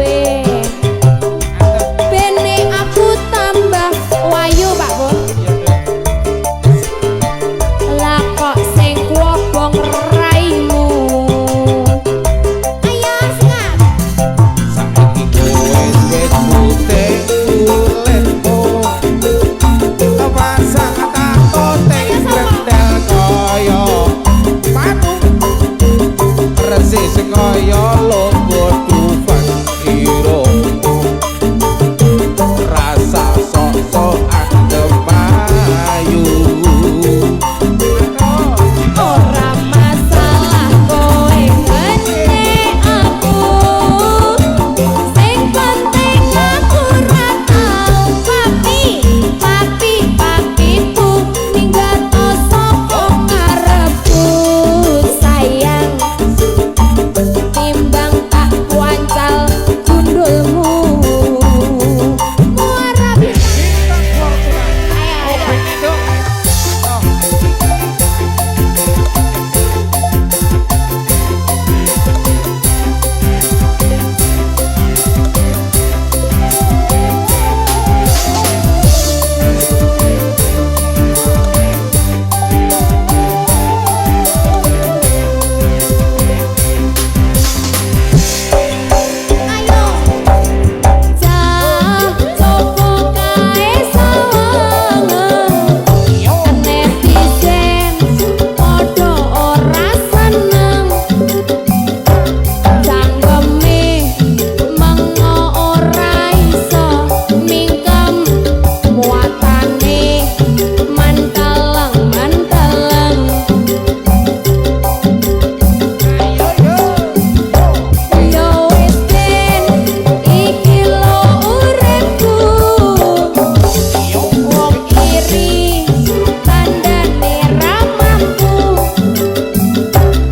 dhewe. Bene aku tambah wayu, Pak Bu. Lah kok sing kobong raimu. Ayo semangat. Saiki kowe wis putih kulitmu, pasang tato teng grendel kaya panu, persis kaya logo Dufan irungmu, rasa sok-sokan kemayu. Ora masalah kowe ngene aku, sing penting aku ra tau papi papi papiku minggat saka ngarepku sayang, timbang tak wancal gundulmu. Muara Bintang. Ayo ayo. Ayo cah copo kae sawangan netizen padha ora seneng, cangkeme mengo ora iso mingkem, muatane manteleng manteleng. Yo wis ben iki lo uripku, wong iri tandane ra mampu.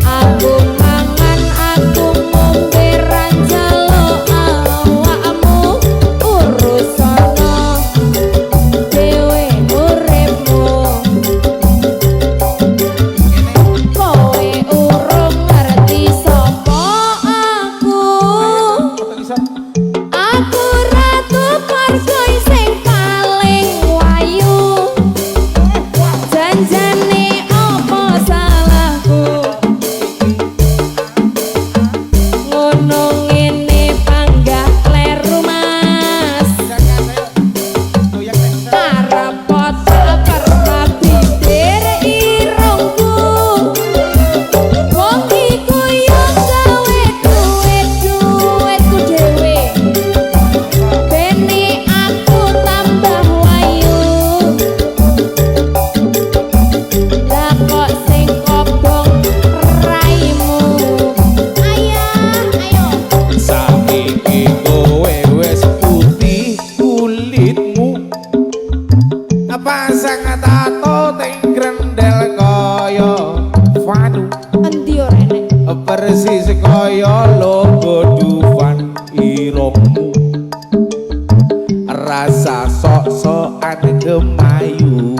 Aku mangan aku ngombe ra njaluk awakmu, urusana dhewe uripmu. Kowe urung ngerti sapa aku. Aku ratu pargoy sing paling wayu. Janjane apa salahku? Ngono ngene panggah kleru Mas. Arep tak bibir irungku. Wong iku yo gawe duit duitku dhewe. Bene aku tambah wayu. Lah kok sing kobong raimu. Ayah, ayo. Saiki kowe wis putih kulitmu, pasang tato teng grendel kaya Fanu, Endi ora enek. Persis kaya logo Dufan irungmu, rasa sok-sokan kemayu.